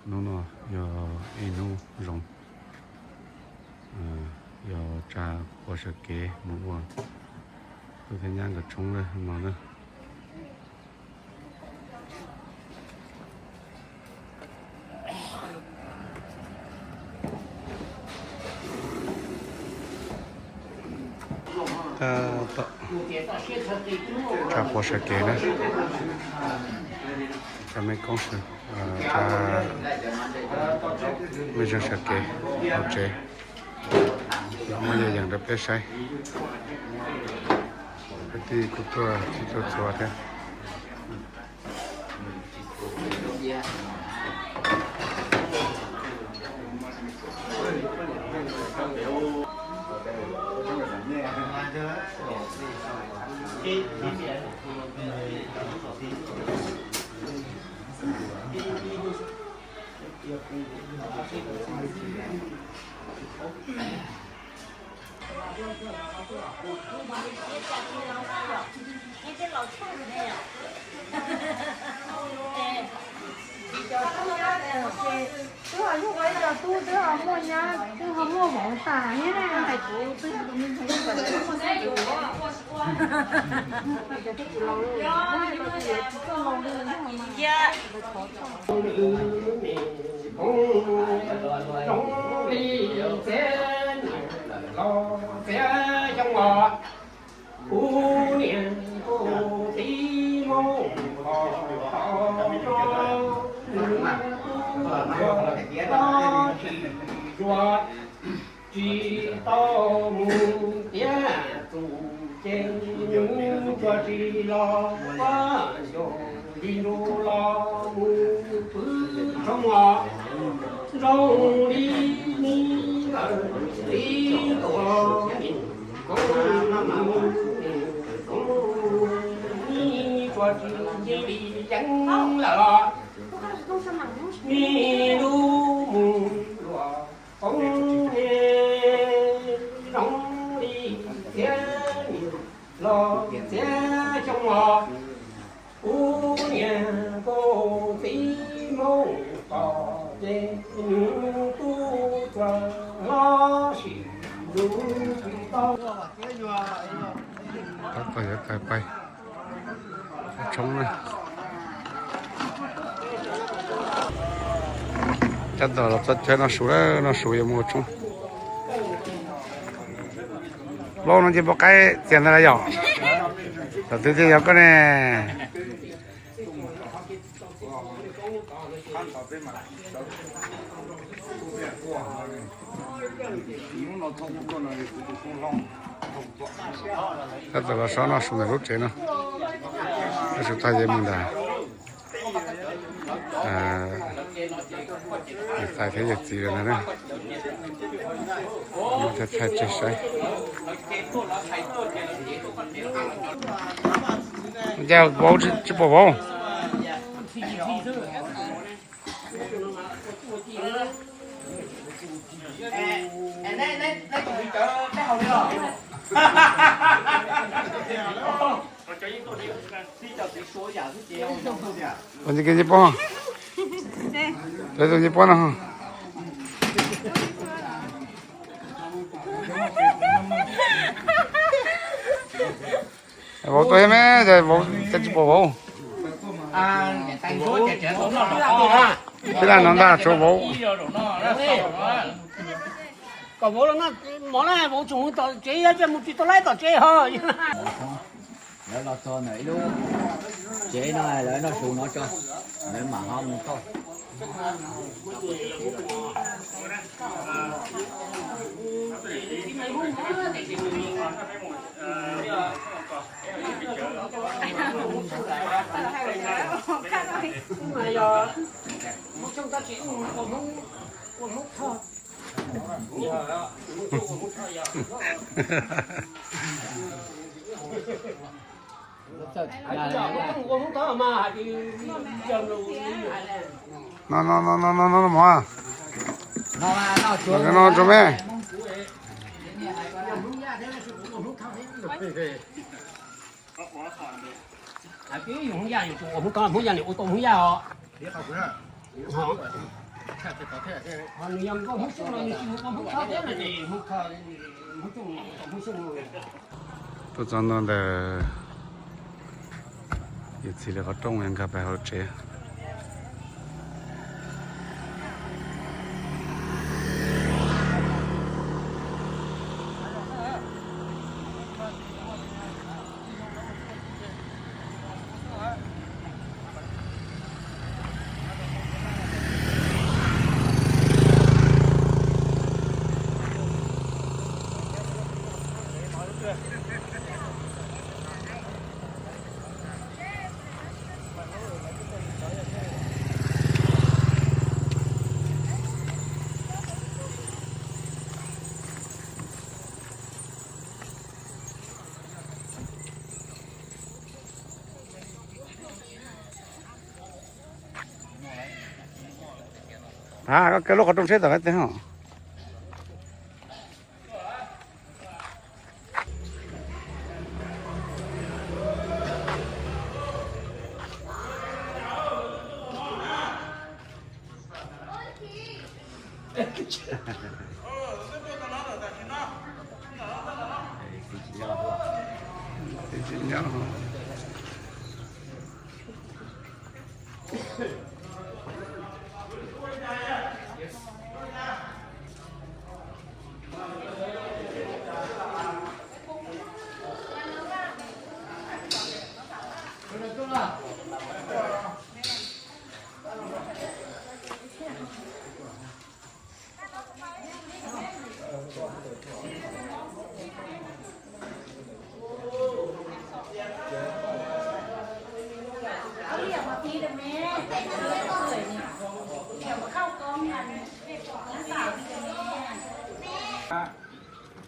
Hnub no yog ib hnub zoo, yog tsa pua sawv kev mus ua tub thiab nyab nkawd tshoob lawm no na. Tab tom tsa pua sawv kev na, tsa me koob sawv, tsa me zeeg sawv kev hauv tsev, los muab yog yees rau peb saib. Kwv tij kuj tuaj txhij tuaj txhua thiab. Twb ho yug ua ib co tub, twb ho muaj nyab, twb ho muaj vauv tas thiab na. Hais kuv twb yog tus me ntxhais yog tus muaj xeeb tus. Kuv niam kuv txiv Hmoob qhov tod, nws kuj tsis tau mus tiav txum ces nws tsuas tsis los ua ncauj li nru los mus pw tshoob os. Zoo li me ntxhais txiv tuam, koob tsuas tsis cia li yeeb lawm los me lub mus luam qoob ne, zoo li txiav niam los txiav xyoo os. Kuv niam kuv txiv Hmoob tom ces nws kuj tsuas hlob sim lus tsis tau. Tab tom yuav tawm pais ua tshoob na. Tab tom los txog chaw noj su lawm, noj su yuav mus ua tshoob. Plaub no ces pom qaib txias ntawd lawm yom? Tom twg thiaj yog koj ne? Tab tom los so noj su ntawm lub tsev no. Noj su tag ces mus ntawm niam tais thiab yawm txiv lawm ntag na. Muab thaij thaij tseg saib. Cas vauv tsis pom vauv? Ua ntsis kiag nce pob, tus nce pob no. Vauv tuaj thiab me, vauv cas tsis pom vauv? Peb laj no ntag tshuav vauv. Kom vauv los noj mov na, vauv tseem mus tom tsev, mus tsis tau laib tom tsev ho. Lawv los txog ntawm ib lub tsev no, lawv noj su no tso, lawv mam ho mus tau. No no no no no no mov. No no tso me. Hmoob Yaj, Hmoob Yaj os. Tuaj txog ntua ntawm yawm txiv lawv qhov rooj, nkag pais hauv tsev. A, koj kaw lub qhov rooj seb tom qab teg ho.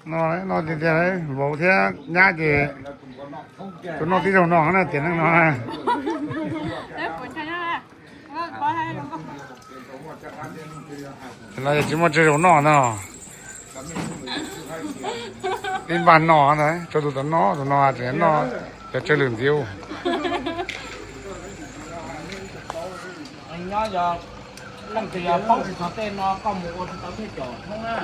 No, no tiag tiag, vauv thiab nyab ces tus noj tib zaug no na, tiam neej no. Los yog tsis muaj tsawg zaus noj no. Ib npaj no ntag, tso tus tom no, tus no tseem noj cov tsawg lwm ntxiv. Nyob yog leej twg yog paub tsis txog tej no koj mus ua tsis tau thiaj com thoob na.